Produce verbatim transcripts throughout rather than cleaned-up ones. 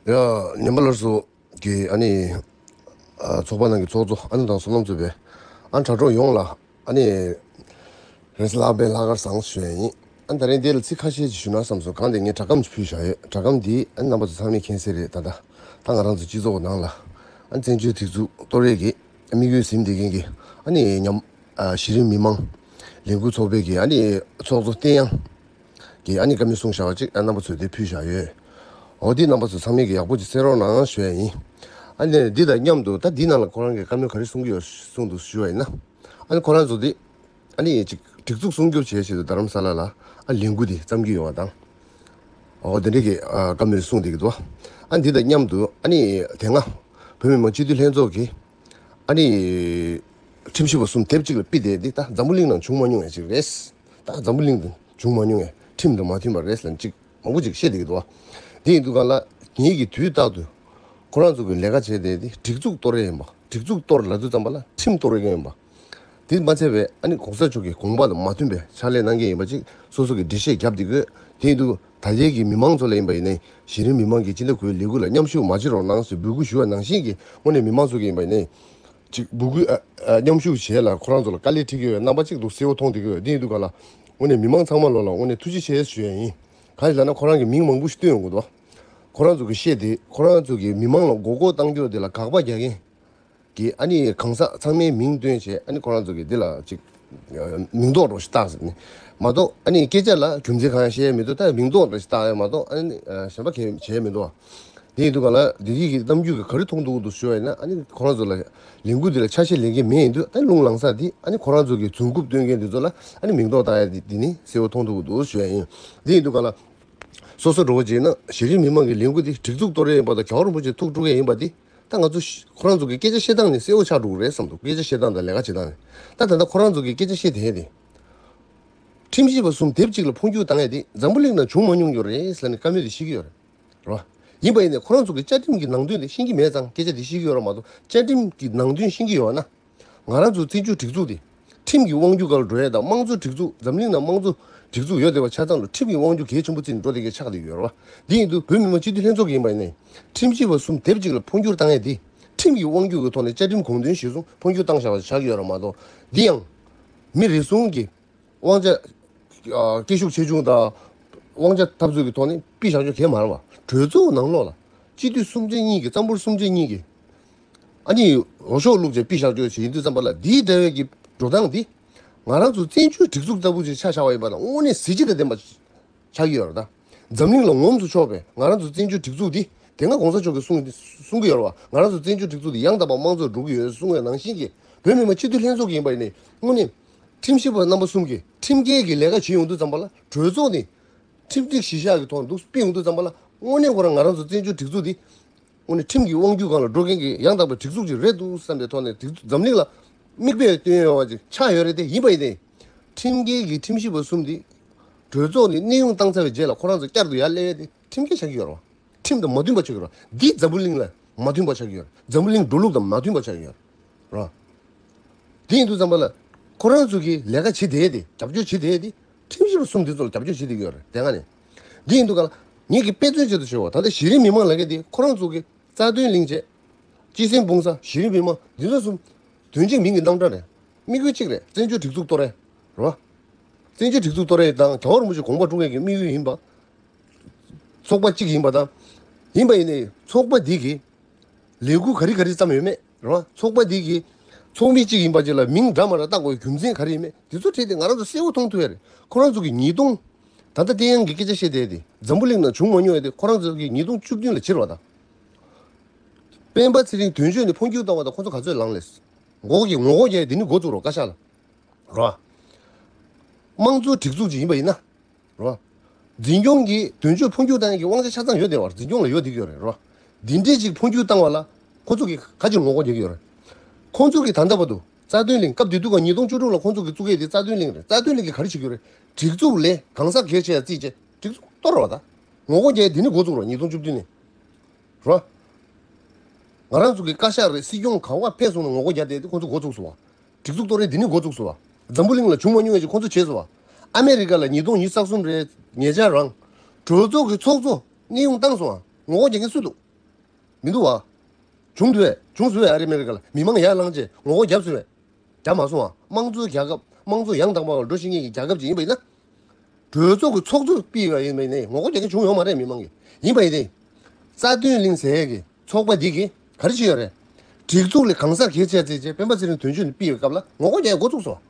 ཡ། ཉན་པ་ལགས་སོ། གི་ཨ་ནི། ཨ། ཚོགས་པ་ནང་གི་ཚོགས་གཙོ་ཨ་ནི་དང་བསོད་ནམས་གཙོས་པའི་ཨ་དྲ་གྲོགས་ཡོངས་ལ་ཨ་ནི། རེས་ལྷག་པའི་ལྷག་དཀར་བཟང་ཞུ་ཡ་ཡིན། ཨ་ནི་ད་རིང་འདི་ལ་ཚིག་ཁ་ཤས་ཅིག་ཞུ་ན་བསམ་སོང་། གང་དེ་ངས་སྒྲ་སྒམ་ཅིག་ཕུལ་བཞག་ཡོད། སྒྲ་སྒམ་འདི་ཨ་ནི་རྣམ་པ་ཚོ་ཚང་མས་མཁྱེན་གསལ་རེད། ད་ལྟ་ད་ང་རང་ཚོ་སྤྱི་ཚོགས་ནང་ལ་ཨ་ནི་བཙན་བྱོལ་སྒྲིག་འཛུགས་གཏོར་ཡས་ཀྱི་དམིགས་ཡུལ་ཟིན་བསྡད་མཁན་གྱི་ཨ་ནི་ཉམས། ཨ། གཞི་རིམ་མི་མང་ལས་འགུལ་ཚོགས་པའི་གི་ཨ་ནི་ཚོགས་གཙོ་བསྟན་དབྱངས་ཀྱིས་ཨ་ནི་བཀའ་མོལ་གསུངས་བཞག་པ་ཅིག་ཨ་རྣམ་པ་ཚོས་དེ་ཕུལ་བཞག་ཡོད། འོ་དེ་རྣམ་པ་ཚོ་ཚང་མས་ཀྱི་ཡག་པོ་ཅིག་གསན་རོགས་གནང་ཞུ་ཡ་ཡིན། ཨ་ནི་འདི་དང་མཉམ་དུ་ད་འདི་ནང་ལ་ཁོ་རང་གིས་བཀའ་མོལ་ག་རེ་གསུང་གི་ཡོད་གསུང་འདུག་ཞུ་བ་ཡིན་ན། ཨ་ནི་ཁོ་རང་ཚོ་འདི་ཨ་ནི་ཅིག་སྒྲིག་འཛུགས་སྲུང་སྐྱོབ་བྱེད་ཆེད་དུ་རྡ་རམ་ས་ལ་ལ་ཨ་ལས་འགུལ་འདི་བརྩམས་ཀྱི་ཡོད་པ་དང་། འོ་དེ་འདྲའི་གི་ཨ་བཀའ་མོལ་གསུངས་བསྡད་ཀྱི་འདུག་ཨ་འདི་དང་མཉམ་དུ་ཨ་ནི་དེ་སྔ་བོད་མི་མང་སྤྱི་འཐུས་ལྷན་ཚོགས་ཀྱིས་ཨ་ནི། ཁྲིམས་ཞིབ་པ་གསུམ་དེབ་གཅིག་ལ་ཕུལ་བསྡད་འདི་ད་འཛམ་བུ་གླིང་ནང་བྱུང་མ་མྱོང་ཡ་ཅིག་རེད། ད་འཛམ་བུ་གླིང་དུ་བྱུང་མ་མྱོང་ཡ་ཁྲིམས་དང་མ་མཐུན་པ་རེད་ལབ་ཅིག་མང་པོ་ཅིག་བཤད་བསྡད་ཀྱི་འདུག་བ། དེ་ཡིན་དུས་ག་ལ་ངེད་ཀྱི་དུས་རྟག་ཏུ་ཁོ་རང་ཚོ་གི་ལས་ཀ་བྱས་བསྡད་འདི་སྒྲིག་འཛུགས་གཏོར་ཡ་ཡིན་པ། སྒྲིག་འཛུགས་གཏོར་ལབ་དུས་ཙམ་པ་ལ་ཁྲིམས་གཏོར་ཡ་ཡིན་པ། དེ་མ་ཚད་པའི་ཨ་ནི་གོང་ས་མཆོག་གི་དགོངས་པ་དང་མ་མཐུན་པའི་ཕྱག་ལས་གནང་མཁན་ཡིན་པ་ཅིག་སོ་སོ་གི་འགྲེལ་བཤད་བརྒྱབ་བསྡད་དགོས། དེ་ཡིན་དུས་ད་ལྟའི་གི་མི་མང་ཚོ་ལ་ཡིན་པ་ཡིན་ནའི་གཞི་རིམ་མི་མང་གིས་སྤྱི་ཟླ་དགུའི་ལས་འགུལ་ལ་མཉམ་ཞུགས་མ་བྱེད་རོགས་གནང་ཟེར་འབོད་སྐུལ་ཞུ་བ་ནང་བཞིན་གྱི་དངོས་གནས་མི་མང་ཚོ་གིས་ཡིན་པ་ཡིན་ནའི། ཅིག་འབོད་སྐུལ་ཨ་ཨ་མཉམ་ཞུགས་བྱས་ལ་ཁོ་རང་ཚོ་ལ་དཀའ་ལས་འཕྲད་ཀྱི་ཡོད་རྣམ་པ་གཅིག་འདུག་གསལ་བོ་མཐོང་བསྡད་ཀྱི་ཡོད། དེ་ཡིན་དུས་ག་ལ་དངོས་གནས་མི་མང་ཚང་མ་ལོ་ལ་དངོས་གནས་ཐུགས་རྗེ་ཆེ་ཞུ་ཡ་ཡིན། གང་ཡིན་ལབ་ན་ཁོ་རང་གི་མིང་མང་པོ་ཞིག་བཏོན་ཡོང་གི་འདུག་ཁོ་རང་ཚོ་གི་བཤད་དེ་ཁོ་རང་ཚོ་གི་མི་མང་ལ་མགོ་སྐོར་བཏང་རྒྱུ་དེ་ལ་དགག་པ་རྒྱག་མཁན་གྱི་ཨ་ནི་གང་ཟག་ཚང་མའི་མིང་བཏོན་བྱས་ཨ་ནི་ཁོ་རང་ཚོ་གི་འདི་ལ་ཅིག་མིང་འདོགས་རོགས་ཞིག་བཏགས་ཟེར་ནས་མ་གཏོགས་ཨ་ནི་སྐད་ཆ་ལ་རྒྱུ་མཚན་གང་ཡང་བཤད་ཡ་མི་འདུག་ད་མིང་འདོགས་རོགས་ཞིག་བཏགས་ཡ་མ་གཏོགས་ཨ་ནི་གཞན་པ་གང་ཡང་བྱས་ཡ་མི་འདུག་དེ་ཡིན་དུས་ག་ལ་བདེ་སྐྱིད་ཀྱི་གཏམ་རྒྱུད་ཀྱི་ག་རེ་མཐོང་འདུག་འདུག་ཞུ་བ་ཡིན་ན་ཨ་ནི་ཁོ་རང་ཚོ་ལ་ལས་འགུལ་འདི་ལ་ཆ་ཤས་ལེན་མཁན་མེད་ཡིན་དུས་ཨ་ནི་རླུང་ལངས་ས་འདི་ཨ་ནི་ཁོ་རང་ཚོ་གི་རྫུན་རྐུབ་སྟོན་མཁན་འདི་ཚོ་ལ་ཨ་ནི་མིང་འདོགས་བཏང་ཡ་འདི་འདི་ནི་གསལ་བོ་མཐོང་འདུག་འདུག་ཞུ་ཡ་ཡིན། དེ་ཡིན་དུས་ག་ལ་སོ་སོ་འགྲོ་བ་བྱས་ན་གཞི་རིམ་མི་མང་གི་ལས་འགུལ་འདི་སྒྲིག་འཛུགས་གཏོར་ཡ་ཡིན་པ་དང་རྒྱལ་བ་རིན་པོ་ཆེ་ཐུགས་དཀྲུག་ཡ་ཡིན་པ་འདི་ད་ང་ཚོ་ཤ་ཁོ་རང་ཚོ་གི་སྐད་ཆ་བཤད་སྟངས་ནི་གསལ་བོ་ཆགས་འགྲོ་གི་རེད་བསམ་འདུག་སྐད་ཆ་བཤད་སྟངས་དང་ལས་ཀ་བྱེད་སྟངས་ནི་ད་ད་ལྟ་ཁོ་རང་ཚོ་གི་སྐད་ཆ་བཤད་དེ་དེ། ཁྲིམས་ཞིབ་པ་གསུམ་དེབ་གཅིག་ལ་འཕོ་འགྱུར་བཏང་ཡ་དེ་འཛམ་བུ་གླིང་ནང་བྱུང་མ་མྱོང་རྒྱུ་རེད་ཟེར་ནས་བཀའ་མོལ་དེ་བཤད་ཀྱི་ཡོད་རེད། རེད་བ། ཡིན་པ་ཡིན་ནའི་ཁོ་རང་ཚོ་གི་བཅའ་ཁྲིམས་ཀྱི་ནང་དོན་དེ་ཤེས་ཀྱི་མེད་ཙང་སྐད་ཆ་དེ་བཤད་ཀྱི་ཡོད་རེད་མ་གཏོགས་བཅའ་ཁྲིམས་ཀྱི་ནང་དོན་ཤེས་ཀྱི་ཡོད་ན། ང་རང་ཚོ་བཙན་བྱོལ་སྒྲིག་འཛུགས་དེ་ཁྲིམས་ཀྱི་དབང་སྒྱུར་སྒང་ལ་འགྲོ་ཡ་དང་དམངས་གཙོ་སྒྲིག་འཛུགས་འཛམ་གླིང་ནང་དམངས་གཙོ་སྒྲིག་འཛུགས་ཡོད་བསྡད་པ་ཆ་ཚང་ལ་ཁྲིམས་ཀྱི་དབང་སྒྱུར་གལ་ཆེན་པོ་བརྩིས་ནས་འགྲོ་བསྡད་མཁན་ཆགས་བསྡད་ཡོད་རེད་བ། འདི་ཡིན་དུས་བོད་མི་མང་སྤྱི་འཐུས་ལྷན་ཚོགས་ཀྱི་ཡིན་པ་ཡིན་ནའི་ཁྲིམས་ཞིབ་པ་གསུམ་དེབ་གཅིག་ལ་འཕོ་འགྱུར་བཏང་ཡ་དེ་ཁྲིམས་ཀྱི་དབང་སྒྱུར་གྱི་ཐོག་ནས་བཅའ་ཁྲིམས་དགོངས་དོན་གཞིར་བཟུང་འཕོ་འགྱུར་བཏང་བཞག་པ་ཆགས་ཀྱི་ཡོད་རེད་མ་གཏོགས་འདི་ཡང་མི་རེ་ཟུང་གི་དབང་ཆ། ཨ། སྐད་ཤུགས་ཆེ་ཆུང་དང་དབང་ཆ་འཐབ་རྩོད་ཀྱི་ཐོག་ནས་ཕུད་བཞག་རྒྱུ་གང་ཡང་མ་རེད་བ། གྲོས་ཚོགས་ནང་ལོགས་ལ་སྤྱི་འཐུས་སུམ་ཆ་གཉིས་ཀྱིས་རྩ་འབོར་སུམ་ཆ་གཉིས་ཀྱིས་ཨ་ནི་འོས་ཤོག་བླུགས་བྱས་ཕུད་བཞག་རྒྱུ་ཞིག་ཡིན་དུས་ཙམ་པ་ལ་འདིའི་འདྲ་བའི་གི་འགྲོ་སྟངས་འདི་ང་རང་ཚོ་བཙན་བྱོལ་སྒྲིག་འཛུགས་ལྟ་བུ་ཞིག་ཆ་བཞག་པ་ཡིན་པ་ན་དངོས་གནས་གཟི་བརྗིད་དང་ལྡན་པ་ཆགས་ཀྱི་ཡོད་རེད་ད། འཛམ་གླིང་ལ་ངོམ་དུ་ཆོག་པའི་ང་རང་ཚོ་བཙན་བྱོལ་སྒྲིག་འཛུགས་འདི་དེ་སྔ་གོང་ས་མཆོག་གིས་གསུང་གསུང་གི་ཡོད་རེད་བ། ང་རང་ཚོ་བཙན་བྱོལ་སྒྲིག་འཛུགས་འདི་ཡང་དག་པ་དམངས་གཙོར་འགྲོ་གི་ཡོད་གསུང་བའི་ནང་བཞིན་གྱི་བོད་མི་མང་སྤྱི་འཐུས་ལྷན་ཚོགས་ཀྱི་ཡིན་པ་ཡིན་ནའི་དངོས་གནས། ཁྲིམས་ཞིབ་པ་རྣམ་པ་གསུམ་གྱིས་ཁྲིམས་འགལ་གྱི་ལས་ཀ་བྱེད་ཡོང་དུས་ཙམ་པ་ལ་གྲོས་ཚོགས་ནས་ཁྲིམས་སྒྲིག་གཞི་བཞག་གི་ཐོག་ནས་འདུག་སྤེལ་ཡོང་དུས་ཙམ་པ་ལ་དངོས་གནས་ཁོ་རང་ང་རང་ཚོ་བཙན་བྱོལ་སྒྲིག་འཛུགས་འདི་དངོས་གནས་ཁྲིམས་ཀྱི་དབང་སྒྱུར་སྒང་ལ་འགྲོ་མཁན་གྱི་ཡང་དག་པའི་སྒྲིག་འཛུགས་ཅིག་རེད་འདུག་བསམ་པའི་ཐོག་ནས་སྒྲིག་འཛུགས་འཛམ་གླིང་ལ་མིག་དཔེ་སྟོན་ཡོང་བ་ཅིག་ཆགས་ཡོད་རེད་དེ། ཡིན་པ་ཡིན་ཏེ། ཁྲིམས་འགལ་གྱི་ཁྲིམས་ཞིབ་པ་གསུམ་འདི་གྲོས་ཚོགས་ནས་གནས་དབྱུང་བཏང་ཚར་བའི་རྗེས་ལ་ཁོ་རང་ཚོ་བསྐྱར་དུ་ཡར་སླེབས་ཡས་དེ་ཁྲིམས་འགལ་ཆགས་ཀྱི་ཡོད་རེད་བ། ཁྲིམས་དང་མ་མཐུན་པ་ཆགས་ཀྱི་ཡོད་རེད། འདི་འཛམ་བུ་གླིང་ལ་མ་མཐུན་པ་ཆགས་ཀྱི་ཡོད་རེད། འཛམ་བུ་གླིང་འགྲོ་ལུགས་དང་མ་མཐུན་པ་ཆགས་ཀྱི་ཡོད་རེད། རེད་བ། དེ་ཡིན་དུས་ཙམ་པ་ལ་ཁོ་རང་ཚོ་གིས་ལས་ཀ་བྱེད་བསྡད་དེ་རྒྱབ་སྐྱོར་བྱེད་བསྡད་དེ་ཁྲིམས་ཞིབ་པ་གསུམ་དེ་ཚོ་ལ་རྒྱབ་སྐྱོར་བྱེད་བསྡད་ཀྱི་ཡོད་རེད། དེ་སྔ་ནས། འདི་ཡིན་དུས་ག་ལ་ངེད་ཀྱི་དཔེ་མཚོན་ཆེད་དུ་ཞུ་བ་ད་ལྟ་གཞི་རིམ་མི་མང་ལ་ག་དེ་ཁོ་རང་ཚོ་གི་རྩ་དོན་གླེང་བྱེད། སྤྱི་སེམས་སྤུངས་ས་གཞི་རིམ་མི་མང་འདི་ཚོ་གསུམ་དོན་གཅིག་མིང་གི་རྣམ་གྲངས་རེད། དམིགས་ཡུལ་གཅིག་རེད། བཙན་བྱོལ་སྒྲིག་འཛུགས་གཏོར་རེད། རེད་བ། བཙན་བྱོལ་སྒྲིག་འཛུགས་གཏོར་རེད་དང་རྒྱལ་བ་རིན་པོ་ཆེ་དགོངས་པ་དཀྲུག་མཁན་གྱི་དམིགས་ཡུལ་ཡིན་པ། ཚོགས་པ་གཅིག་ཡིན་པ་དང་། ཡིན་པ་ཡིན་ནའི་ཚོགས་པ་འདི་གི་ལས་འགུལ་ག་རེ་ག་རེ་བརྩམས་ཡོད་མེད་རེད་བ། ཚོགས་པ་འདི་གི་ཚོགས་མི་གཅིག་ཡིན་པ་ཅིག་ལ་མིང་འདྲ་མ་འདྲ་བཏགས་དགོས་རྒྱུ་མཚན་ག་རེ་ཡིན་མེད་འདི་ཚོ་ཁྲིད་དེ་ང་རང་ཚོ་གསལ་བོ་མཐོང་ཐུབ་ཡ་རེད། ཁོ་རང་ཚོ་གི་ཉིས་སྟོང་། ད་ལྟ་བསྟན་དབྱངས་ཀྱི་སྐད་ཆ་བཤད་བསྡད་དེ་འཛམ་བུ་གླིང་ནང་བྱུང་མ་མྱོང་ཡ་དེ་ཁོ་རང་ཚོ་གི་ཉིས་སྟོང་བཅུ་བདུན་ལ་ཕྱིར་བ་དང་། སྤེན་པ་ཚེ་རིང་དོན་གཅོད་ནས་འཕོ་འགྱུར་བཏང་བ་དང་ཁོ་ཚོ་ག་ཚོད་ལངས་ལས། ངོ་རྒོལ་རྒྱག་ཡ་དེ་ནི་འགོ་བཙུགས་རོགས་བཀའ་ཤག་ལ། རོ། དམངས་གཙོ་སྒྲིག་འཛུགས་ཅིག་ཡིན་པ་ཡིན་ན། རོ། འཛིན་སྐྱོང་གི་དོན་གཅོད་འཕོ་འགྱུར་བཏང་ཡ་གི་དབང་ཆ་ཆ་ཚང་ཡོད་བསྡད་པ་འཛིན་སྐྱོང་ལ་ཡོད་བསྡད་ཀྱི་ཡོད་རེད་རོ། འདི་འདྲས་ཅིག་འཕོ་འགྱུར་བཏང་བ་ལ་ཁོ་ཚོ་གིས་ག་ཅིག་ངོ་རྒོལ་རྒྱག་གི་ཡོད་རེད། ཁོ་ཚོ་གིས་ད་ལྟ་བར་དུ་རྩ་དོན་གླིང་སྐབས་དེ་དུས་ཀ་ཉིས་སྟོང་བཅུ་དྲུག་ལ་ཁོ་ཚོ་གིས་བཙུགས་ཡས་དེ་རྩ་དོན་གླིང་རེད། རྩ་དོན་གླིང་གིས་ག་རེ་བྱེད་ཀྱི་ཡོད་རེད། སྒྲིག་འཛུགས་ལས་གང་ཟག་སྒེར་བྱས་ཡ་རྩིས་བྱས་སྒྲིག་འཛུགས་གཏོར་བ་དང་། ངོ་རྒོལ་རྒྱག་ཡ་དེ་ནི་འགོ་བཙུགས་རོགས་ཉིས་སྟོང་བཅུ་བདུན་ནས། རོ། ང་རང་ཚོ་གི་བཀའ་ཤག་རེད་སྲིད་སྐྱོང་ག་བ་ཕེབས་སོང་ན་ངོ་རྒོལ་རྒྱག་བསྡད་དེ་ཁོ་ཚོ་འགོ་བཙུགས་སོང་བ། སྒྲིག་འཛུགས་གཏོར་རེད་འདི་ནི་འགོ་བཙུགས་སོང་བ། འཛམ་བུ་གླིང་ལ་བྱུང་མ་མྱོང་བའི་ཅིག་ཁོ་ཚོ་བྱས་སོང་བ། ཨ་མེ་རི་ཀ་ལ་ཉིས་སྟོང་ཉི་ཤུ་རྩ་གསུམ་རེད་ཉེ་ཆར་རང་། གྲོས་ཚོགས་ཀྱི་ཚོགས་གཙོ་གནས་དབྱུང་བཏང་སོང་བ། ངོ་རྒོལ་རྒྱག་མཁན་སུ་འདུག་མི་འདུག་བ། བྱུང་འདུག་བས། བྱུང་སོང་བས། ཨ་རི་ཨ་མེ་རི་ཀ་ལ་མི་མང་ཡར་ལངས་རྗེས་ངོ་རྒོལ་བརྒྱབ་སོང་བས། བརྒྱབ་མ་སོང་བ། དམངས་གཙོའི་རྒྱལ་ཁབ། དམངས་གཙོ་ཡང་དག་པ་བར་འགྲོ་ཤེས་མཁན་གྱི་རྒྱལ་ཁབ་ཅིག་ཡིན་པ་ཡིན་ན། གྲོས་ཚོགས་ཀྱི་ཚོགས་གཙོ་ཕུད་པ་ཡིན་པ་ཡིན་ནའི་ངོ་རྒོལ་རྒྱག་མཁན་བྱུང་ཡོད་མ་རེད། མི་མང་གིས། ཡིན་པ་ཡིན་ནའི། རྩ་དོན་གླིང་ཟེར་ཡས་ཀྱི་ཚོགས་པ་འདི་གིས་ག་རེ་བྱས་ཡོད་རེད། སྒྲིག་འཛུགས་ལས་གང་སར་གྱེས་བྱས་བྱས་བྱས་སྤེན་པ་ཚེ་རིང་དོན་གཅོད་ནས་ཕུད་པའི་སྐབས་ལ་ངོ་རྒོལ་རྒྱག་ཡས་འགོ་བཙུགས་སོང་།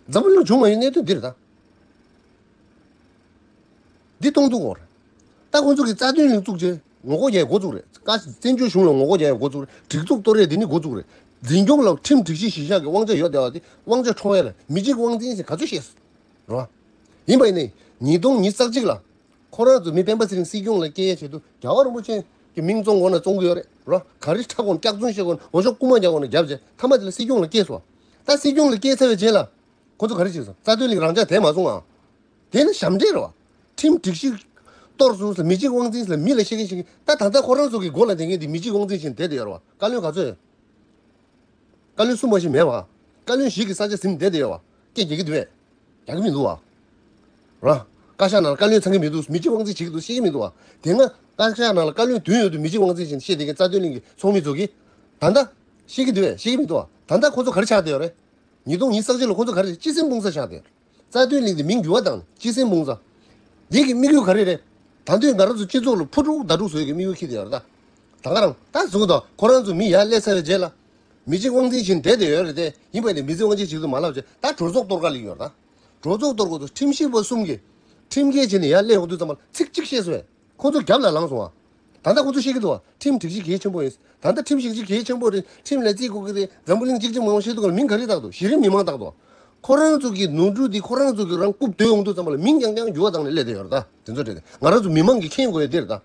འཛམ་བུ་གླིང་བྱུང་མ་ཡོད་གནད་དོན་འདི་རེད་ད། འདི་གཏོང་ཐུབ་ཀྱི་ཡོད་རེད། ད་ཁོང་ཚོ་གིས་རྩ་དོན་གླིང་བཙུགས་རྗེས་ངོ་རྒོལ་རྒྱག་ཡས་འགོ་བཙུགས་རེད། བཀའ་བཙན་བྱོལ་གཞུང་ལ་ངོ་རྒོལ་རྒྱག་ཡས་འགོ་བཙུགས་རེད། སྒྲིག་འཛུགས་གཏོར་ཡས་འདི་ནས་འགོ་བཙུགས་རེད། འཛིན་སྐྱོང་ལ་ཁྲིམས་སྒྲིག་གཞི་གཞིར་བཞག་གི་དབང་ཆ་ཡོད་བསྡད་པ་དེ་དབང་ཆ་འཕྲོག་ཡས་ལ་མི་གཅིག་དབང་འཛིན་ཟེར་ག་ཚོད་བཤད་སོང་། རེད་བ། ཡིན་པ་ཡིན་ནའི་ཉིས་སྟོང་ཉི་ཤུ་རྩ་གཅིག་ལ་ཁོ་རང་ཚོ་མི་སྤེན་པ་ཚེ་རིང་སྲིད་སྐྱོང་ལ་སྐྱེལ་ཡས་ཆེད་དུ་རྒྱལ་བ་རིན་པོ་ཆེ་གི་མིང་བཙོང་དགོས་ན་བཙོང་གི་ཡོད་རེད། རེད་བ། ག་རེ་ཁྲག་འཁོར་སྐྱག་རྫུན་བཤད་དགོས་ན་འོ་ཞོག་རྐུ་མ་རྒྱག་དགོས་ན་རྒྱབ་བྱས་མཐའ་མ་དེ་ལ་སྲིད་སྐྱོང་ལ་སྐྱེལ་སོང་། ད་སྲིད་སྐྱོང་ལ་སྐྱེལ་ཚར་བའི་རྗེས་ལ། ཁོ་ཚོ་ག་རེ་བྱས་སོང་། རྩ་དོན་གླིང་རང་འཇགས་བསྡད་མ་སོང་ང་། དེ་ནི་ཞབས་འདྲེན་རེད་བ། ཁྲིམས་སྒྲིག་གཞི་གཏོར་སོང་ཟེར། མི་གཅིག་དབང་འཛིན་ཟེར་མི་ལ་བཤད་མཁན་ཞིག་ད་ད་ལྟ་ཁོ་རང་ཚོ་གི་མགོ་ལ་བསྡད་མཁན་དེ་མི་གཅིག་དབང་འཛིན་བྱས་བསྡད་དེ་ཡོད་རེད་བ། བཀའ་བློན་ག་ཚོད་ཡོད། བཀའ་བློན་གསུམ་མ་ཞིག་མེད་བ། བཀའ་བློན་བཞི་གི་ས་ཆ་ཟིན་བསྡད་དེ་ཡོད་བ། སྐད་རྒྱག་གི་འདུག་བས། རྒྱག་གི་མི་འདུག་བ། ར། བཀའ་ཤག་ནང་ལ་བཀའ་བློན་ཚང་གི་མི་འདུག་མི་གཅིག་དབང་འཛིན་བྱེད་ཀྱི་འདུག་བཤད་ཀྱི་མི་འདུག་བ། དེ་སྔ་བཀའ་ཤག་ནང་ལ་བཀའ་བློན་བདུན་ཡོད་དུས་མི་གཅིག་དབང་འཛིན་བྱས་བཤད་བསྡད་མཁན་རྩ་དོན་གླིང་གི་ཚོགས་མི་ཚོ་གིས། ད་ལྟ། བཤད་ཀྱི་འདུག་བས། བཤད་ཀྱི་མི་འདུག་བ། ད་ལྟ་ཁོ་ཚོ་ག་རེ་ཆགས་བསྡད་ཡོད་རེད། ཉིས་སྟོང་ཉི་ཤུ་རྩ་གཅིག་ལ་ཁོ་ཚོ་ག་རེ་སྤྱི་སེམས་སྤུངས་ས་ཆགས་བསྡད་ཡོད་རེད། རྩ་དོན་གླིང་དེ་མིང་འགྱུར་བ་བཏང་ནས་སྤྱི་སེམས་སྤུངས་ས། འདི་གི་དམིགས་ཡུལ་ག་རེ་རེད། ད་དུང་ང་རང་ཚོ་སྤྱི་ཚོགས་ལ་ཕུ་དཀྲུག་ཟླ་དཀྲུག་བཟོ་ཡས་ཀྱི་དམིགས་ཡུལ་འཁྱེར་བསྡད་ཡོད་རེད་ད། ད་ག་རང་ད་གཟུགས་དང་ཁོ་རང་ཚོ་མི་ཡར་སླེབས་ཚར་བའི་རྗེས་ལ། མི་གཅིག་དབང་འཛིན་བྱས་བསྡད་དེ་ཡོད་རེད་དེ། ཡིན་པ་ནི་མི་གཅིག་དབང་འཛིན་བྱེད་ཀྱི་འདུག་མ་ལབ་བྱས་ད་གྲོས་ཚོགས་གཏོར་ག་ལ་ཡོད་རེད་ད། གྲོས་ཚོགས་གཏོར་དགོས་འདུག་ཁྲིམས་ཞིབ་པ་གསུམ་གྱིས། ཁྲིམས་འགལ་བྱས་ནས་ཡར་སླེབས་ཡོང་དུས་ཙམ་པ་ལ་ཚིག་གཅིག་བཤད་སོང་བས། ཁོ་ཚོ་རྒྱབ་ལ་ལངས་སོང་བ། ད་ལྟ་ཁོ་ཚོ་བཤད་ཀྱི་འདུག་བ། ཁྲིམས་སྒྲིག་གཞི་གལ་ཆེན་པོ་ཡིན། ད་ལྟ་ཁྲིམས་སྒྲིག་གཞི་གལ་ཆེན་པོ་རེད། ཁྲིམས་ལ་བརྩི་དགོས་ཀྱི་རེད། འཛམ་བུ་གླིང་གཅིག་ལྗིད་མང་པོ་བཤད་འདུག་ག་ལ་མིང་ག་རེ་བཏགས་འདུག་གཞི་རིམ་མི་མང་བཏགས་འདུག་ཁོ་རང་ཚོ་གི་ནོར་འཁྲུལ་འདི་ཁོ་རང་ཚོ་གི་རང་རྐུབ་རྡོལ་ཡོང་དུས་ཙམ་པ་ལ་མིང་རྐྱང་རྐྱང་འགྱུར་བ་བཏང་ནས་སླེབས་བསྡད་ཡོད་རེད་ད། དེ་ཚོ་རེད། ང་རང་ཚོ་མི་མང་གིས་མཁྱེན་དགོས་ཡ་དེ་རེད་ད།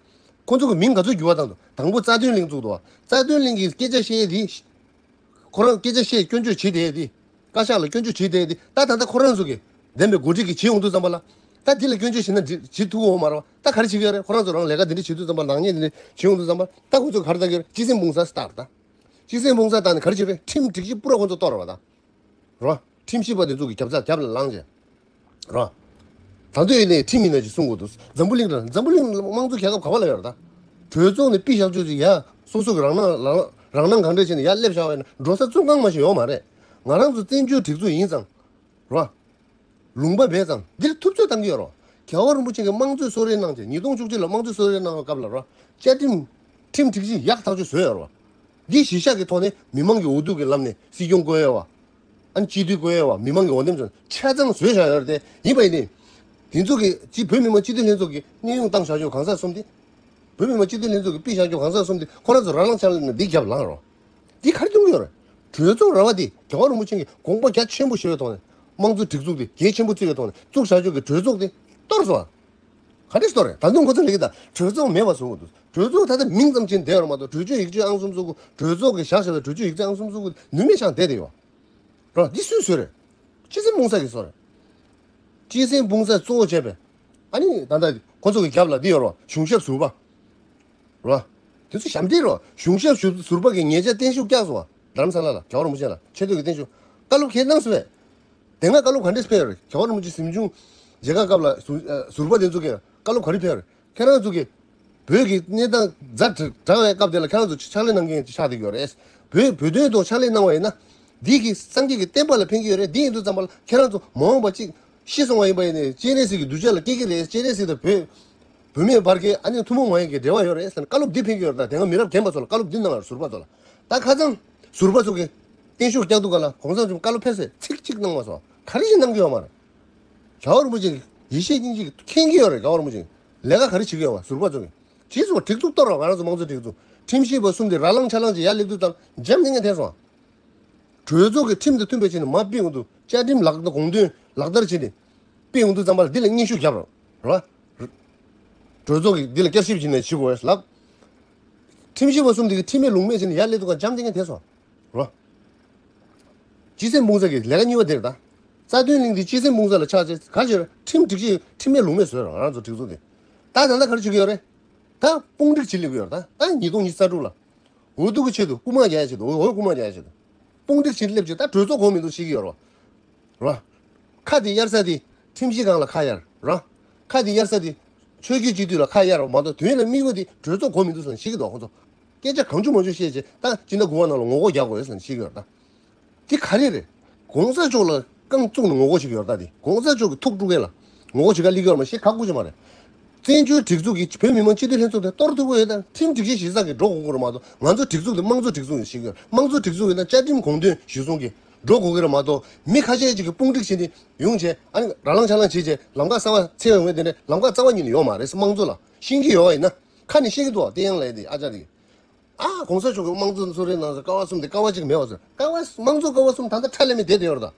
ཁོ་ཚོ་གི་མིང་ག་ཚོད་འགྱུར་བ་བཏང་འདུག་དང་པོ་རྩ་དོན་གླིང་བཙུགས་འདུག་བ། རྩ་དོན་གླིང་གི་སྐད་ཆ་བཤད་ཡས་དེ། ཁོ་རང་སྐད་ཆ་བཤད་སྐྱོན་བརྗོད་བྱེད་བསྡད་དེ། བཀའ་ཤག་ལ་སྐྱོན་བརྗོད་བྱེད་བསྡད་དེ། ད་ད་ལྟ་ཁོ་རང་ཚོ་གི་བདེན་པའི་འགོ་ཁྲིད་ཀྱིས་བྱེད་ཡོང་དུས་ཙམ་པ་ལ། ད་འདི་ལ་སྐྱོན་བརྗོད་བྱེད་ན་བྱེད་བྱེད་ཐུབ་ཀྱི་ཡོད་མ་རེད་བ། ད་ག་རེ་བྱེད་ཀྱི་ཡོད་རེད། ཁོ་རང་ཚོ་རང་ལས་ཀ་འདི་འདྲ་བྱེད་དུས་ཙམ་པ་ལ་ནག་ཉེས་འདི་འདྲ་བྱེད་ཡོང་དུས་ཙམ་པ་ད་ཁོ་ཚོ་ག་རེ་བཏང་གི་ཡོད་རེད། སྤྱི་སེམས་སྤུངས་ས་སྟེར་ད། སྤྱི་སེམས་སྤུངས་ས་བཏང་ནས་ག་རེ་བྱེད་ཀྱི་ཡོད་རེད། ཁྲིམས་སྒྲིག་གཞི་པུ་ར་ཁོ་ཚོ་གཏོར་བ་ད། རོ། ཁྲིམས་ཞིབ་པ་དེ་ཚོ་གི་རྒྱབ་རྩ་རྒྱབ་ལ་ལངས་བྱས། རོ། ད་འདོད་ཡིན་ནའི་ཁྲིམས་ཡིན་ན་ཅིག་སྲུང་དགོས་འདུག་འཛམ་བུ་གླིང་དང་འཛམ་བུ་གླིང་དམངས་གཙོ་རྒྱལ་ཁབ་ག་བ་ལ་ཡོད་རེད་ད། གྲོས་ཚོགས་ནས་ཕུད་བཞག་ཆོག་ཅིག་ཡ། སོ་སོ་གི་རང་སྣང་རང་རང་སྣང་གང་འདྲ་བྱས་ནས་ཡར་སླེབས་བཞག་པ་ཡིན་ན་འགྲོ་ས་བཙོན་ཁང་མ་ཞིག་ཡོད་མ་རེད། ང་རང་ཚོ་བཙན་བྱོལ་སྒྲིག་འཛུགས་ཡིན་ཙང་། རོ། ལུང་པ་མེད་ཙང་འདིར་ཐུབ་ཚོད་བཏང་གི་ཡོད་རོ། རྒྱལ་བ་རིན་པོ་ཆེ་གིས་དམངས་གཙོའི་གསོལ་རས་གནང་བྱས་ཉིས་སྟོང་བཅུ་གཅིག་ལ་དམངས་གཙོའི་གསོལ་རས་གནང་བའི་སྐབས་ལ་རོ། བཅའ་ཁྲིམས། ཁྲིམས་སྒྲིག་གཞི་ཡག་ཐག་ཆོད་བཟོས་ཡོད་རོ། འདི་གཞི་བཞག་གི་ཐོག་ནས་མི་མང་གི་འོས་བསྡུ་གི་ལམ་ནས་སྲིད་སྐྱོང་བསྐོ་ཡ་བ། ཨ་ནི་སྤྱི་འཐུས་བསྐོ་ཡ་བ་མི་མང་གི་འོས་འདེམས་ཚོ་ཆ་ཚང་བཟོས་བཞག་ཡོད་རེད་དེ། ཡིན་པ་ཡིན་ནའི། དེ་ཚོ་གི་སྤྱི་བོད་མི་མང་སྤྱི་འཐུས་ལྷན་ཚོགས་ཀྱི་གནས་དབྱུང་བཏང་བཞག་ཆོག་གང་ཟག་གསུམ་དེ། བོད་མི་མང་སྤྱི་འཐུས་ལྷན་ཚོགས་ཀྱི་ཕུད་བཞག་ཆོག་གང་ཟག་གསུམ་དེ་ཁོ་རང་ཚོ་རང་ལངས་ཕྱག་ལས་ནས་འདི་རྒྱབ་ལངས་རོགས། འདི་ག་རེ་གཏོང་གི་ཡོད་རེད། གྲོས་ཚོགས་ར་བ་དེ་རྒྱལ་བ་རིན་པོ་ཆེ་གི་དགོངས་པ་རྒྱ་ཆེན་པོ་བཞེས་པའི་ཐོག་ནས་དམངས་གཙོ་སྒྲིག་འཛུགས་དེ་གལ་ཆེན་པོ་བརྩི་བའི་ཐོག་ནས་བཙུགས་བཞག་ཆོག་གི་གྲོས་ཚོགས་དེ་གཏོར་སོང་བ། ག་འདྲས་གཏོར་རེད། ད་དུང་ཁོ་ཚོ་ལས་ཀྱི་ད་གྲོས་ཚོགས་མེད་པ་བཟོ་དགོས་འདུག་གྲོས་ཚོགས་ད་ལྟ་མིང་ཙམ་ཅིག་བསྡད་ཡོད་རེད་མ་གཏོགས་གྲོས་ཆོད་ཡིག་ཆ་ཨང་གསུམ་བཟོ་དགོས། གྲོས་ཚོགས་ཀྱི་བཞག་བཞག་པའི་གྲོས་ཆོད་ཡིག་ཆ་ཨང་གསུམ་བཟོ་དགོས་ནུས་མེད་ཆགས་བསྡད་དེ་ཡོད། རོ། འདི་སུས་བཟོས་རེད། སྤྱི་སེམས་སྤུངས་ས་གིས་བཟོས་རེད། སྤྱི་སེམས་སྤུངས་ས་གཙོ་བོ་བྱས་པའི། ཨ་ནི་ད་ལྟ་ཁོ་ཚོ་གི་རྒྱབ་ལ་འདི་ཡོད་རོ། གཞུང་ཞབས་ཟུར་པ། རོ། དེ་ཚོ་ཞབས་འདྲེན་རོ། གཞུང་ཞབས་ཟུར་ཟུར་པ་གིས་ཉེ་ཆར་བརྟན་བཞུགས་བསྐྱངས་སོང་བ། རྡ་རམ་ས་ལ་ལ་རྒྱལ་བ་རིན་པོ་ཆེ་ལ་ཆེ་བསྟོད་ཀྱི་བརྟན་བཞུགས། བཀའ་སློབ་ཁས་གནང་སོང་བས། དེ་སྔ་བཀའ་སློབ་ག་འདྲས་ཕེབས་ཡོད་རེད། རྒྱལ་བ་རིན་པོ་ཆེ་གཟིམ་ཆུང་མཇལ་ཁ་སྐབས་ལ་ཟུར་ཨ་ཟུར་པ་དེ་ཚོ་གིས་བཀའ་སློབ་ག་རེ་ཕེབས་ཡོད་རེད། ཁྱེད་རང་ཚོ་གིས་བོད་ཀྱི་གནས་སྟངས་ཛ་དྲག་དྲག་པའི་སྐབས་དེ་ལ་ཁྱེད་རང་ཚོ་ཕྱག་ལས་གནང་མཁན་ཅིག་ཆགས་བསྡད་ཡོད་རེད། བོད་བོད་དོན་ཐོག་ཕྱག་ལས་གནང་བ་ཡིན་ན། འདི་གི་སངས་རྒྱས་ཀྱི་བསྟན་པ་ལ་ཕན་གྱི་ཡོད་རེད། འདི་ཡིན་དུས་ཙམ་པ་ལ་ཁྱེད་རང་ཚོ་མ་འོངས་པ་ཅིག་ཤི་སོང་བ་ཡིན་པ་ཡིན་ནའི་སྤྱན་རས་གཟིགས་ཀྱི་གདུལ་བྱ་ལ་སྐྱེ་གི་རེད། སྤྱན་རས་གཟིགས་དང་བོད་བུད་མེད་བར་གྱི་ཨ་ནི་ཐུན་མོང་མ་ཡིན་གྱི་འབྲེལ་བ་ཡོད་རེད་ཟེར་ནས་བཀའ་སློབ་འདི་ཕེབས་ཀྱི་ཡོད་རེད། ད་དེ་སྔ་མི་རབས་རྒན་པ་ཚོ་ལ་བཀའ་སློབ་འདི་གནང་བ་རེད། ཟུར་པ་ཚོ་ལ། ད་ཁ་སང་ཟུར་པ་ཚོ་གིས་བརྟན་བཞུགས་བསྐྱངས་དུས་ག་ལ་གོང་ས་མཆོག་བཀའ་སློབ་ཕེབས་སའི་ཚིག་གཅིག་གནང་མ་སོང་། ག་རེ་ཞིག་གནང་གི་ཡོད་མ་རེད། རྒྱལ་བ་རིན་པོ་ཆེ་གིས་ཡེ་ཤེས་དབྱིངས་གཅིག་མཁྱེན་གྱི་ཡོད་རེད། རྒྱལ་བ་རིན་པོ་ཆེ་གིས་ལས་ཀ་ག་རེ་བྱེད་ཀྱི་ཡོད་པ། ཟུར་པ་ཚོ་གིས་བྱས་སོང་། སྒྲིག་འཛུགས་གཏོར་བ། ང་རང་ཚོ་དམངས་གཙོ་སྒྲིག་འཛུགས་ཁྲིམས་ཞིབ་པ་གསུམ་དེ་ར་ལངས་ཆ་ལངས་ཀྱིས་ཡར་སླེབས་དུས་ཙམ་འཇམ་ཐིང་ངེ་ཐལ་སོང་། གྲོས་ཚོགས་ཀྱི་ཁྲིམས་དང་མཐུན་པའི་ཆ་ནས་མར་ཕུད་ཡོང་དུས་བཅའ་ཁྲིམས་ལག་དགོངས་དོན་ལག་བསྟར་བྱས་ནས་ཕུད་ཡོང་དུས་ཙམ་པ་ལ་འདི་ལ་སྙན་ཞུ་བརྒྱབ་རོགས། རེད་བ། གྲོས་ཚོགས་ཀྱིས་འདི་ལ་བསྐྱར་ཞིབ་བྱས་ནས་བྱེད་དགོས་ལབ། ཁྲིམས་ཞིབ་པ་གསུམ་དེ་གིས་ཁྲིམས་མེད་ལུགས་མེད་བྱས་ནས་ཡར་སླེབས་དུས་ཀ་འཇམ་ཐིང་ངེ་ཐལ་སོང་། རེད་བ། སྤྱི་སེམས་སྤུངས་ས་གི་ལས་ཀ་གཉིས་པ་དེ་རེད་ད། རྩ་དོན་གླིང་འདི་སྤྱི་སེམས་སྤུངས་ས་ལ་ཆགས་ཚེ་ག་རེ་བྱས་རེད། ཁྲིམས་སྒྲིག་གཞི་ཁྲིམས་མེད་ལུགས་མེད་བཟོས་རོགས། ང་རང་ཚོ་སྒྲིག་འཛུགས་དེ། ད་ད་ལྟ་ག་རེ་བྱེད་ཀྱི་ཡོད་རེད། ད་དཔུང་སྒྲིག་བྱེད་སླེབས་ཀྱི་ཡོད་རེད་ད། ད་ཉིས་སྟོང་ཉི་ཤུ་རྩ་དྲུག་ལ། འོས་བསྡུ་གི་ཆེད་དུ་རྐུ་མ་རྒྱག་ཡ་ཆེད་དུ། འོས་འོས་རྐུ་མ་རྒྱག་ཡ་ཆེད་དུ། དཔུང་སྒྲིག་བྱེད་སླེབས་ཆེད། ད་གྲོས་ཚོགས་གོ་མི་འདུག་ཤེས་ཀྱི་ཡོད་རེད་བ། ར། ཁ་དེ་གཡར་ས་དེ་ཁྲིམས་ཞིབ་ཁང་ལ་ཁ་གཡར་ར། ཁ་དེ་གཡར་ས་དེ་ཆོས་བརྒྱུད་སྤྱི་འཐུས་ལ་ཁ་གཡར་བ་མ་གཏོགས་དོན་ལ་དམིགས་ཡུལ་དེ་གྲོས་ཚོགས་གོ་མི་འདུག་ཟེར་ནས་ཤེས་ཀྱི་འདུག་ཁོ་ཚོ། སྐད་ཆ་གང་བྱུང་མང་བྱུང་བཤད་བྱས། ད་སྤྱི་ཟླ་དགུ་པ་ནང་ལ་ངོ་རྒོལ་རྒྱག་དགོས་ཟེར་ནས་བཤད་ཀྱི་ཡོད་རེད་ད། དེ་ག་རེ་རེད། གོང་ས་མཆོག་ལ་རྐང་བཙུགས་ནས་ངོ་རྒོལ་བྱེད་ཀྱི་ཡོད་རེད་ད། དེ་གོང་ས་མཆོག་གི་ཐུགས་དཀྲུག་མཁན་ལ་ངོ་རྒོལ་བྱེད་ག་སླེབས་ཀྱི་ཡོད་རེད་མ་གཞི་ཁག་པོ་ཅིག་མ་རེད། བཙན་བྱོལ་སྒྲིག་འཛུགས་ཀྱིས་བོད་མི་མང་སྤྱི་འཐུས་ལྷན་ཚོགས་དེ་གཏོར་ཐུབ་ཀྱི་ཡོད་ད། ཁྲིམས་སྒྲིག་གཞི་གཞི་བཟང་གི་འགྲོ་དགོས་ཀྱི་རེད་མ་གཏོགས། ང་ཚོ་སྒྲིག་འཛུགས་དེ་དམངས་གཙོ་སྒྲིག་འཛུགས་ཡིན་ཞིག་ཡོད། དམངས་གཙོ་སྒྲིག་འཛུགས་ཡིན་ན་བཅའ་ཁྲིམས་དགོངས་དོན་གཞིར་བཟུང་གིས་འགྲོ་དགོས་ཀྱི་རེད་མ་གཏོགས། མི་ཁ་ཤས་ཅིག་གིས་དཔུང་སྒྲིག་བྱས་ནས་ཡོང་བྱས། ཨ་ནི་ར་ལང་ཆ་ལང་བྱས་བྱས་ལམ་ཁ་གསར་པ་འཚོལ་ཡོང་བའི་དེ་འདྲའི་ལམ་ཁ་རྩ་བ་ཉིད་ནས་ཡོད་མ་རེད། དམངས་གཙོ་ལ་ཤེས་ཀྱི་ཡོད་པ་ཡིན་ན། ཁ་ནས་བཤད་ཀྱི་འདུག་བ། དེ་ཡང་ལས་དེ་ཨ་ཅག་དེ། ཨ་གོང་ས་མཆོག་གིས་དམངས་གཙོ་གསོལ་རས་གནང་ཟེར། ཀ་བ་གསུམ་དེ་ཀ་བ་གཅིག་མེད་པ་ཟེར། ཀ་བ་དམངས་གཙོ་ཀ་བ་གསུམ་ད་ལྟ་ཁྲ་ལམ་མེ་བསྡད་དེ་ཡོད་རེད་ད།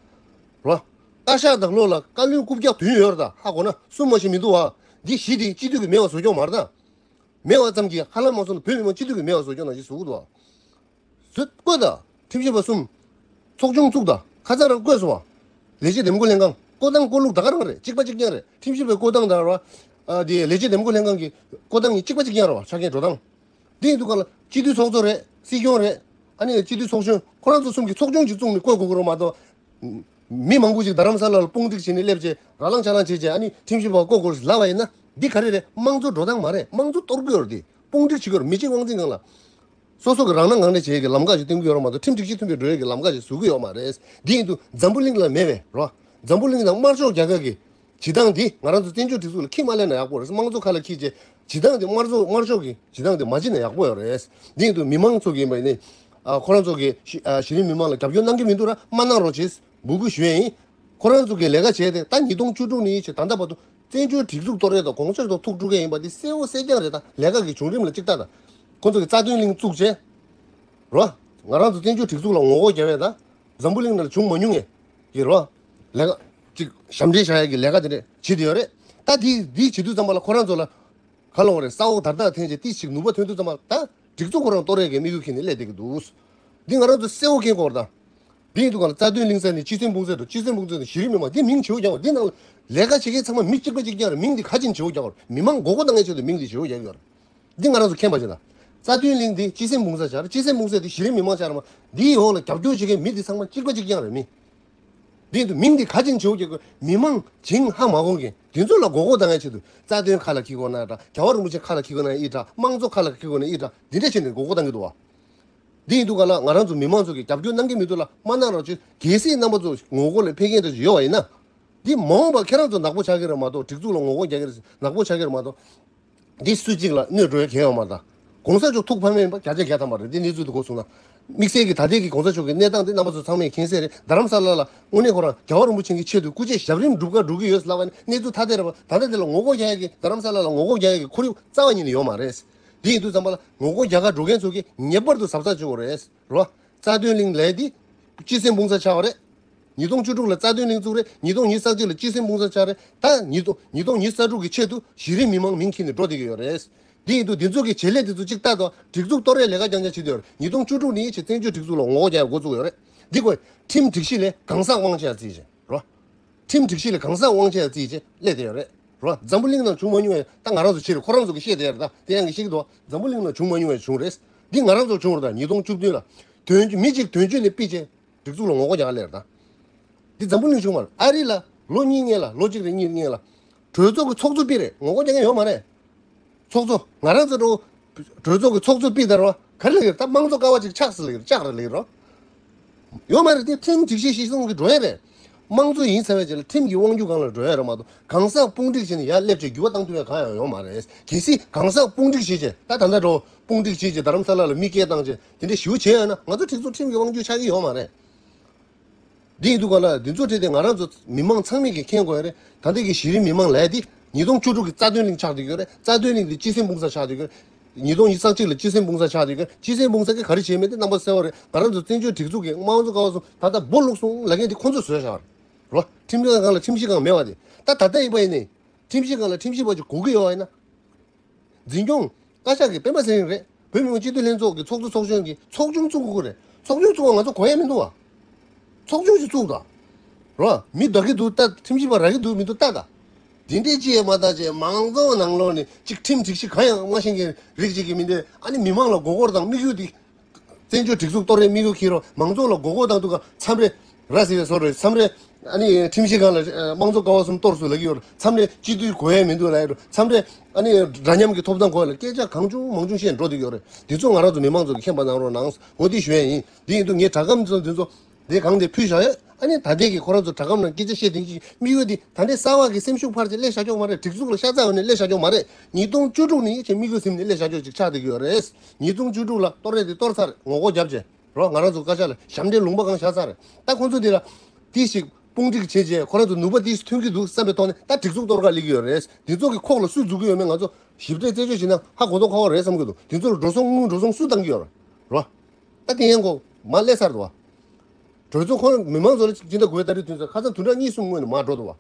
རོ། བཀའ་ཤག་དང་ལོ་ལ་བཀའ་བློན་རྐུབ་བཀྱག་བདུན་ཡོད་རེད་ད། ཧ་གོ་ན་གསུམ་མ་ཞིག་མི་འདུག་བ། འདི་བཞི་དེ་སྤྱི་འཐུས་ཀྱིས་མེད་པ་བཟོ་སྐྱོང་མ་རེད་ད། མེད་པ་ཙམ་གྱིས་ཧ་ལམ་མ་སོང་ན་བོད་མི་མང་སྤྱི་འཐུས་ཀྱིས་མེད་པ་བཟོ་སྐྱོང་ནང་བཞིན་བཟོ་གི་འདུག་བ། བཟོས་བཀོད་ད། ཁྲིམས་ཞིབ་པ་གསུམ། ཚོགས་ཆུང་བཙུགས་ད། ཁ་སང་རང་བཀོད་སོང་བ། ལས་བྱེད་འདེམས་བསྐོ་ལྷན་ཁང་བསྐོ་སྟངས་བསྐོ་ལུགས་ད་ག་རང་རེད། གཅིག་པ་གཅིག་རྐྱང་རེད། ཁྲིམས་ཞིབ་པའི་བསྐོ་སྟངས་དང་ར། ཨ་དེ་ལས་བྱེད་འདེམས་བསྐོ་ལྷན་ཁང་གི་བསྐོ་སྟངས་གཉིས་གཅིག་པ་གཅིག་རྐྱང་རེད་བ། ཆ་རྐྱེན་འགྲོ་སྟངས། དེ་ཡིན་དུས་ག་ལ་སྤྱི་འཐུས་ཚོགས་གཙོ་རེད། སྲིད་སྐྱོང་རེད། ཨ་ནི་སྤྱི་འཐུས་ཚོགས་གཞོན་ཁོ་རང་ཚོ་གསུམ་གྱི་ཚོགས་ཆུང་གཅིག་བཙུགས་ནས་བསྐོ་དགོས་ཀྱི་རེད་མ་གཏོགས། མི་མང་པོ་ཞིག་རྡ་རམ་ས་ལ་ལ་དཔུང་སྒྲིག་བྱས་ནས་སླེབས་བྱས་ར་ལང་ཆ་ལང་བྱས་བྱས། ཨ་ནི་ཁྲིམས་ཞིབ་པ་བསྐོ་དགོས་ལབ་པ་ཡིན་ན། འདི་ག་རེ་རེད། དམངས་གཙོ་འགྲོ་སྟངས་མ་རེད། དམངས་གཙོ་གཏོར་དགོས་རེད། དེ་དཔུང་སྒྲིག་བྱེད་དགོས་རེད། མི་གཅིག་དབང་འཛིན་སྒང་ལ། སོ་སོ་གི་རང་སྣང་ངང་ནས་བྱེད་ཀྱི་ལམ་ཁ་ཞིག་སྟོན་གྱི་ཡོད་རེད་མ་གཏོགས། ཁྲིམས་སྒྲིག་གཞི་མཐུན་པའི་འགྲོ་ཡས་ཀྱི་ལམ་ཁ་ཞིག་བཟོ་གི་ཡོད་མ་རེད། འདི་ཡིན་དུས་འཛམ་བུ་གླིང་ལ་མེད་པའི་རོ། འཛམ་བུ་གླིང་དང་དམར་ཤོག་རྒྱལ་ཁབ་ཀྱི་བྱེད་སྟངས་འདི་ང་རང་ཚོ་བཙན་བྱོལ་སྒྲིག་འཛུགས་ལ་ཁྱི་མ་ལེན་ན་ཡག་པོ་རེད། དམངས་གཙོ་ཁ་ལ་ཁྱི་བྱས། བྱེད་སྟངས་འདི་དམར་གཙོ་དམར་ཤོག་གི་བྱེད་སྟངས་འདི་མ་བྱེད་ན་ཡག་པོ་ཡོད་རེད། འདི་ཡིན་དུས་མི་མང་ཚོ་གི་ཡིན་པ་ཡིན་ནའི། ཨ་ཁོ་རང་ཚོ་གི་གཞི་ཨ་གཞི་རིམ་མི་མང་ལ་རྒྱབ་སྐྱོར་གནང་གི་མི་འདུག་ར། མ་གནང་རོགས་བྱེད། འབོད་སྐུལ་ཞུ་ཡས་ཡིན། ཁོ་རང་ཚོ་གི་ལས་ཀ་བྱས་ཏེ་ད་ཉིས་སྟོང་བཅུ་དྲུག་ནས་བྱས་ད་ལྟ་བར་དུ་བཙན་བྱོལ་སྒྲིག་འཛུགས་གཏོར་ཡས་དང་གོང་ས་མཆོག་ཐུགས་དཀྲུག་ཡས་ཡིན་པ་འདི་གསལ་བོ་གསལ་རྐྱང་རེད། ད་ལས་ཀ་གི་བྱུང་རིམ་ལ་གཅིག་ལྟ་དང་། ཁོ་ཚོ་གི་རྩ་དོན་གླིང་བཙུགས་བྱས། རོ། ང་རང་ཚོ་བཙན་བྱོལ་སྒྲིག་འཛུགས་ལ་ངོ་རྒོལ་རྒྱག་ཡས་དང་། འཛམ་བུ་གླིང་ནང་ལ་བྱུང་མ་མྱོང་ངས། ཀྱི་རོ། ལས་ཀ་ཅིག་ཞབས་འདྲེན་བྱ་ཡས་ཀྱི་ལས་ཀ་དེ་འདྲས་བྱེད་དུ་ཡོད་རེད། ད་དེ་དེ་བྱེད་དུས་ཙམ་པ་ལ་ཁོ་རང་ཚོ་ལ། ག་ལ་འོ་རེད། ས་འོག་དར་ཐག་འཐེན་བྱས་ཏི་ཞིག་ནུས་པ་ཐོན་དུས་ཙམ་པ་ད་སྒྲིག་འཛུགས་ཁོ་རང་གཏོར་ཡས་ཀྱི་དམིགས་ཡུལ་འཁྱེར་ནས་སླེབས་བསྡད་ཀྱི་འདུག་འདི་ང་རང་ཚོ་གསལ་བོ་མཁྱེན་དགོས་རེད་ད། འདི་ཡིན་དུས་གང་ལ་རྩ་དོན་གླིང་ཟེར་ནས་སྤྱི་སེམས་སྤུངས་ས་དང་། སྤྱི་སེམས་སྤུངས་ས་ནས་གཞི་རིམ་མི་མང་འདི་མིང་བྱེད་དགོས་ཀྱང་། འདི་ནང་ལ་ལས་ཀ་བྱེད་མཁན་ཚང་མ་མི་གཅིག་པ་གཅིག་རྐྱང་རེད། མིང་འདི་ག་ཅིག་བྱེད་དགོས་ཀྱང་རེད། མི་མང་མགོ་སྐོར་བཏང་མཁན་ཆེད་དུ་མིང་འདི་བྱེད་དགོས་ཀྱང་རེད། འདི་ང་རང་ཚོ་མཁྱེན་པ་བྱེད་ད། རྩ་དོན་གླིང་འདི་སྤྱི་སེམས་སྤུངས་ས་ཆགས་རེད། སྤྱི་སེམས་སྤུངས་ས་དེ་གཞི་རིམ་མི་མང་ཆགས་རེད་མ། འདིའི་འོག་ལ་རྒྱབ་སྐྱོར་བྱེད་མཁན་མི་འདི་ཚང་མ་གཅིག་པ་གཅིག་རྐྱང་རེད་མི། འདི་འདུག་མིང་འདི་ག་ཅིག་བྱེད་དགོས་ཀྱི། མི་མང་བྱིངས་ཧ་མ་གོ་མཁན་འདི་ཚོ་ལ་མགོ་སྐོར་བཏང་ཡས་ཆེད་དུ་རྩ་དོན་ཁ་ལ་འཁྱེར་དགོས་ན་འདྲ། རྒྱལ་བ་རིན་པོ་ཆེ་ཁ་ལ་འཁྱེར་དགོས་ན་ཨི་འདྲ། དམངས་གཙོ་ཁ་ལ་འཁྱེར་དགོས་ན་ཨི་འདྲ། འདི་འདྲ་བྱས་ནས་མགོ་སྐོར་བཏང་གི་འདུག་བ། འདི་ཡིན་དུས་ག་ལ་ང་རང་ཚོ་མི་མང་ཚོ་གིས་རྒྱབ་སྐྱོར་གནང་གི་མི་འདུག་ལ་མ་གནང་རོགས་བྱེད། གལ་སྲིད་རྣམ་པ་ཚོ་ངོ་རྒོལ་ལ་ཕེབས་མཁན་དེ་ཚོ་ཡོད་པ་ཡིན་ན། འདི་མ་འོངས་པ་ཁྱེད་རང་ཚོ་ནག་པོ་ཆགས་ཀྱི་རེད་མ་གཏོགས། སྒྲིག་འཛུགས་ལ་ངོ་རྒོལ་རྒྱག་གི་རེད། ནག་པོ་ཆགས་ཀྱི་རེད་མ་གཏོགས། འདི་སུ་གཅིག་ལ་གནོད་འགྲོ་ཡ་གང་ཡང་ཡོད་མ་རེད་ད། གོང་ས་མཆོག་ཐུགས་ཕམ་ཡིན་པ་བརྒྱ་ཆ་བརྒྱ་ཐམ་པ་རེད། འདི་གནས་ཚུལ་འདི་གོ་སོང་ན། དམིགས་བསལ་གྱི་ད་ལྟའི་གི་གོང་ས་མཆོག་གི་གནས་སྟངས་འདི་རྣམ་པ་ཚོ་ཚང་མས་མཁྱེན་གསལ་རེད། རྡ་རམ་ས་ལ་ལ་དངོས་གནས་ཁོ་རང་རྒྱལ་བ་རིན་པོ་ཆེ་གི་ཆེད་དུ་སྐུ་ཚེ་ཞབས་རིམ་སྒྲུབ་ག་འགྲོ་གི་ཡོད་ལབ་པ་ནི་གནས་ཚུལ་ཐ་དད་རེད་པ། ད་ལྟ་འདི་ལ་ངོ་རྒོལ་རྒྱག་ཡ་གི་རྡ་རམ་ས་ལ་ལ་ངོ་རྒོལ་རྒྱག་ཡ་གི་ཁོར་ཡུག་རྩ་བ་ཉིད་ནས་ཡོད་མ་རེད། འདི་ཡིན་དུས་ཙམ་པ་ལ་ངོ་རྒོལ་རྒྱག་ག་འགྲོ་མཁན་ཚོ་གིས་ངེས་པར་དུ་གཟབ་གཟབ་བྱེད་དགོས་རེད། རོ། རྩ་དོན་གླིང་ལས་འདི་སྤྱི་སེམས་སྤུངས་ས་ཆགས་པ་རེད། ཉིས་སྟོང་བཅུ་དྲུག་ལ་རྩ་དོན་གླིང་བཙུགས་རེད། ཉིས་སྟོང་ཉི་ཤུ་རྩ་གཅིག་ལ་སྤྱི་སེམས་སྤུངས་ས་ཆགས་རེད། ད་ཉིས་སྟོང་ཉིས་སྟོང་ཉི་ཤུ་རྩ་དྲུག་གི་ཆེད་དུ་གཞི་རིམ་མི་མང་མིང་འཁྱེར་ནས་འགྲོ་བསྡད་ཀྱི་ཡོད་རེད། འདི་ཡིན་དུས་འདི་ཚོ་གི་བྱེད་ལས་འདི་ཚོ་གཅིག་ལྟ་དང་། སྒྲིག་འཛུགས་གཏོར་ཡས་ལས་ཀ་རྐྱང་རྐྱང་བྱེད་དུ་ཡོད་རེད། ཉིས་སྟོང་བཅུ་དྲུག་ནས་བྱས་བཙན་བྱོལ་སྒྲིག་འཛུགས་ལ་ངོ་རྒོལ་རྒྱག་ཡ་འགོ་བཙུགས་ཡོད་རེད། འདི་ཁོས་ཁྲིམས་སྒྲིག་གཞི་ལས་གང་ཟག་དབང་ཆ་ཡར་བརྩིས་བྱས་རོ། ཁྲིམས་སྒྲིག་གཞི་ལས་གང་ཟག་དབང་ཆ་ཡར་བརྩིས་བྱས་སླེབས་བསྡད་ཡོད་རེད་རོ། འཛམ་བུ་གླིང་ནང་བྱུང་མ་མྱོང་བའི། ད་ང་རང་ཚོ་ཕྱིར་ཁོ་རང་ཚོ་གིས་བཤད་བསྡད་ཡོད་རེད་ད། དེ་ཡང་གི་ཤེས་ཀྱི་འདུག་འཛམ་བུ་གླིང་ནང་བྱུང་མ་མྱོང་བའི་བྱུང་རེད། འདི་ང་རང་ཚོ་བྱུང་རེད་ད། ཉིས་སྟོང་བཅུ་བདུན་ལ་དོན་མི་གཅིག་དོན་གཅོད་ནས་ཕུད་བྱས། སྒྲིག་འཛུགས་ལ་ངོ་རྒོལ་རྒྱག་ལེར་དང་། འདི་འཛམ་བུ་གླིང་བྱུང་བར་ཨ་རི་ལ་ལོ་གཉིས་སྔོན་ལ། ལོ་གཅིག་རེ་གཉིས་སྔོན་ལ་གྲོས་ཚོགས་ཀྱི་ཚོགས་གཙོ་པི་རེད། ངོ་རྒོལ་རྒྱག་མཁན་ཡོད་མ་རེད། ཚོགས་གཙོ་ང་རང་ཚོ་འགྲོ། གྲོས་ཚོགས་ཀྱི་ཚོགས་གཙོ་པི་དར་བ་ག་རེ་ལབ་ཡོད། ད་དམངས་གཙོ་ཀ་བ་ཅིག་ཆགས་ཟེར་ལབ་ཡོད། ལྕགས་རེད་ལབ་ཡོད་རོ། ཡོད་མ་རེད། དེ་ཁྲིམས་སྒྲིག་གཞི་གཞིར་བཟུང་གི་འགྲོ་ཡ་རེད། དམངས་གཙོ་ཡིན་ཚར་བའི་རྗེས་ལ་ཁྲིམས་ཀྱི་དབང་སྒྱུར་སྒང་ལ་འགྲོ་ཡ་རེད་མ་གཏོགས། གང་ཟག་དཔུང་སྒྲིག་བྱས་ནས་ཡར་སླེབས་བྱས་འགྱུར་བ་བཏང་ཐུབ་ཡ་གང་ཡང་ཡོད་མ་རེད། གལ་སྲིད་གང་ཟག་དཔུང་སྒྲིག་བྱས་བྱས། ད་ད་ལྟ་འགྲོ། དཔུང་སྒྲིག་བྱས་བྱས་རྡ་རམ་ས་ལ་ལ་མི་སྐད་བཏང་བྱས་དེ་འདྲ་ཞེ་པོ་བྱས་ཡོད་ན། ང་ཚོ་སྒྲིག་འཛུགས་ཁྲིམས་ཀྱི་དབང་སྒྱུར་ཆགས་ཀྱི་ཡོད་མ་རེད། འདི་ཡིན་དུས་ག་ལ་འདི་ཚོ་ཁྲིད་དེ་ང་རང་ཚོ་མི་མང་ཚང་མས་ཀྱིས་མཁྱེན་དགོས་ཡ་རེད། ད་ལྟའི་གི་གཞི་རིམ་མི་མང་ལས་དེ་ཉིས་སྟོང་བཅུ་དྲུག་གི་རྩ་དོན་གླིང་ཆགས་བསྡད་ཡོད་རེད། རྩ་དོན་གླིང་དེ་སྤྱི་སེམས་སྤུངས་ས་ཆགས་བསྡད་ཡོད་རེད། ཉིས་སྟོང་ཉི་ཤུ་རྩ་གཅིག་ལ་སྤྱི་སེམས་སྤུངས་ས་ཆགས་བསྡད་ཡོད་རེད། སྤྱི་སེམས་སྤུངས་ས་གི་ག་རེ་བྱས་མེད་དེ་རྣམ་པ་གསལ་བོ་རེད། ང་རང་ཚོ་བཙན་བྱོལ་སྒྲིག་འཛུགས་ཀྱི་དམངས་གཙོ་ཀ་བ་སོང་ད་ལྟ་སྦོ་ལུག་སོང་ལབ་མཁན་དེ་ཁོང་ཚོས་བཟོས་བཞག་པ་རེད། ཁྲིམས་ཁང་སྒང་ལ་ཁྲིམས་ཞིབ་ཁང་མེད་པ་དེ། ད་ད་ལྟ་ཡིན་པ་ཡིན་ནའི་ཁྲིམས་ཞིབ་ཁང་ལ་ཁྲིམས་ཞིབ་པ་ཅིག་དགོས་ཀྱི་ཡོད་པ་ཡིན་ན། འཛིན་སྐྱོང་བཀའ་ཤག་གི་སྤེན་པ་ཚེ་རིང་རེད། བོད་མི་མང་སྤྱི་འཐུས་ལྷན་ཚོགས་ཀྱི་ཚོགས་གཙོ་ཚོགས་གཞོན་གྱིས་ཚོགས་ཆུང་བཙུགས་དགོས་རེད། ཚོགས་ཆུང་བཙུགས་པ་ང་ཚོ་གོ་ཡ་མི་འདུག་བ། ཚོགས་ཆུང་ཞིག་བཙུགས་དང་། རོ། མི་རྒྱག་གི་འདུག་ལྟ། ཁྲིམས་ཞིབ་པ་རག་གི་འདུག་མི་འདུག་ལྟ་དང་། དེ་འདྲས་ཅི་ཡང་མ་བལྟ་བྱས་མང་ཚོགས་ནང་ལོགས་ནས་ཅིག་ཁྲིམས་སྒྲིག་གཞི་གང་ཡང་མ་ཤེས་མཁན་རིགས་ཅིག་གིས་མི་འདོད། ཨ་ནི་མི་མང་ལ་མགོ་སྐོར་དང་དམིགས་ཡུལ་དེ། བཙན་བྱོལ་སྒྲིག་འཛུགས་གཏོར་རེས་དམིགས་ཡུལ་འཁྱེར་རོ། མང་ཚོགས་ལ་མགོ་སྐོར་བཏང་དུས་ཀ་མཚམས་རེ་ར་ཟེར་བའི་བཟོ་འདྲ། མཚམས་རེ་ ཨ་ནི་ཁྲིམས་ཞིབ་ཁང་ལ་ཨ་དམངས་གཙོ་ཀ་བ་གསུམ་གཏོར་སོང་ལབ་ཀྱི་ཡོད་རེད། མཚམས་རེ་སྤྱི་འཐུས་གོ་ཡ་མི་འདུག་ལབ་ཡོད་རེད། མཚམས་རེ་ཨ་ནི་འདྲ་མཉམ་གྱི་ཐོབ་ཐང་གོ་ཡ་ལ་སྐད་ཆ་གང་བྱུང་མང་བྱུང་བཤད་འགྲོ་བསྡད་ཀྱི་ཡོད་རེད། དེ་ཚོ་ང་རང་ཚོ་མི་མང་ཚོ་གིས་མཁྱེན་པ་གནང་རོགས་གནང་། འོ་དེ་ཞུ་ཡ་ཡིན། དེ་ཡིན་དུས་ངས་དྲ་སྒམ་ཚོ་དེ་ཚོ་དེ་གང་དེ་ཕུལ་བཞག་ཡོད། ཨ་ནི་ད་ལྟའི་གི་ཁོ་རང་ཚོ་དྲ་སྒམ་ནང་སྐད་ཆ་བཤད་དེ་གི་དམིགས་ཡུལ་དེ་ད་ལྟའི་གསར་བ་གི་སེམས་ཤུགས་འཕར་ཆེད་སླེབས་བཞག་ཀྱོག་མ་རེད། སྒྲིག་འཛུགས་ལ་ཤ་ཚ་ཡོང་ནས་སླེབས་བཞག་ཀྱོག་མ་རེད། ཉིས་སྟོང་བཅུ་དྲུག་ནས་ཡིན་ཆེད་དམིགས་ཡུལ་ཟིན་ནས་སླེབས་བཞག་ཀྱོག་ཅིག་ཆགས་བསྡད་ཀྱི་ཡོད་རེད། ཉིས་སྟོང་བཅུ་དྲུག་ལ་གཏོར་རེས་དེ་གཏོར་ཚར་རེད། ངོ་རྒོལ་རྒྱབ་བྱས། རོ། ང་རང་ཚོ་བཀའ་ཤག་ལ་ཞབས་འདྲེན་ལུང་པ་གང་བཞག་ཚར་རེད། ད་ཁོང་ཚོ་འདི་ལ་དེ་ཞིག་དཔུང་སྒྲིག་བྱས་རྗེས་ཁོ་རང་ཚོ་ནུས་པ་དེ་ཐོན་གྱི་འདུག་བསམ་པའི་ཐོག་ནས་ད་སྒྲིག་འཛུགས་གཏོར་ག་སླེབས་ཀྱི་ཡོད་རེད། འདི་ཚོ་གི་ཁོག་ལ་སུ་འཛུལ་གྱི་ཡོད་མེད་ང་ཚོ་ཞིབ་ཕྲ་རྩད་གཅོད་བྱས་ན་ཧ་གོ་ཐོག་ཁ་བ་རེད་བསམ་གྱི་འདུག་འདི་ཚོ་ལ་འགྲོ་སོང་དངུལ་འགྲོ་སོང་སུ་བཏང་གི་ཡོད་རེད། རོ། ད་དེ་ཡན་གོ་མ་སླེབས་ཚར་འདུག་བ། གྲོས་ཚོགས་ཁོ་མི་མང་ཚོ་ལ་ཅིག་ཅི་འདྲ་དགོས་ད་རེས་དུས་ཚོད་ཁ་སང་བདུན་ཕྲག་གཉིས་གསུམ་སྔོན་ནས་མར་འགྲོ་འདུག་བ།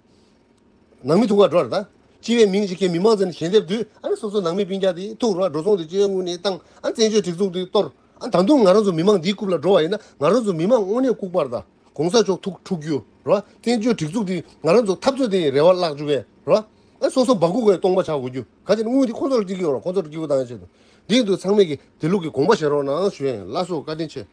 ནང་མི་ཐུག་ག་འགྲོ་རེད་ད། སྤྱི་པའི་མིང་ཞིག་གིས་མི་མང་ཚོ་ནས་ཞལ་འདེབས་དུས་ཨ་ནི་སོ་སོ་ནང་མི་སྤུན་ཀྱག་དེ་ཐུག་རོགས་འགྲོ་སོང་དེ་སྤྱི་པའི་དངུལ་ནས་བཏང་ཨ་བཙན་བྱོལ་སྒྲིག་འཛུགས་དེ་གཏོར། ཨ་ད་དུང་ང་རང་ཚོ་མི་མང་འདིའི་རྐུབ་ལ་འགྲོ་བ་ཡིན་ན་ང་རང་ཚོ་མི་མང་དངོས་གནས་ལྐུགས་པ་རེད་ད། གོང་ས་མཆོག་ཐུག་འཁྲུག་རྒྱུ་རོ། བཙན་བྱོལ་སྒྲིག་འཛུགས་དེ་ང་རང་ཚོ་འཐབ་རྩོད་དེ་རེ་བ་བརླག་བཅུག་གས་རོ། ཨ་སོ་སོ་སྦ་ཁུག་གས་སྟོང་པ་ཆགས་དགོས་རྒྱུ་ག་ཅི་ན་དངུལ་དེ་ཁོ་ཚོ་ལ་སྤྲད་ཀྱི་ཡོད་རོ། ཁོ་ཚོ་ལ་སྤྲད་པ་བཏང་ཡ་ཆེད་དུ། དེ་ཡིན་དུས་ཚང་མས་ཀྱི་དེ་ལུགས་ཀྱི་དགོངས་པ་བཞེས་རོགས་གནང་ཞུ་ཡ་ཡིན། ལགས་སོ། བཀའ་དྲིན་ཆེ།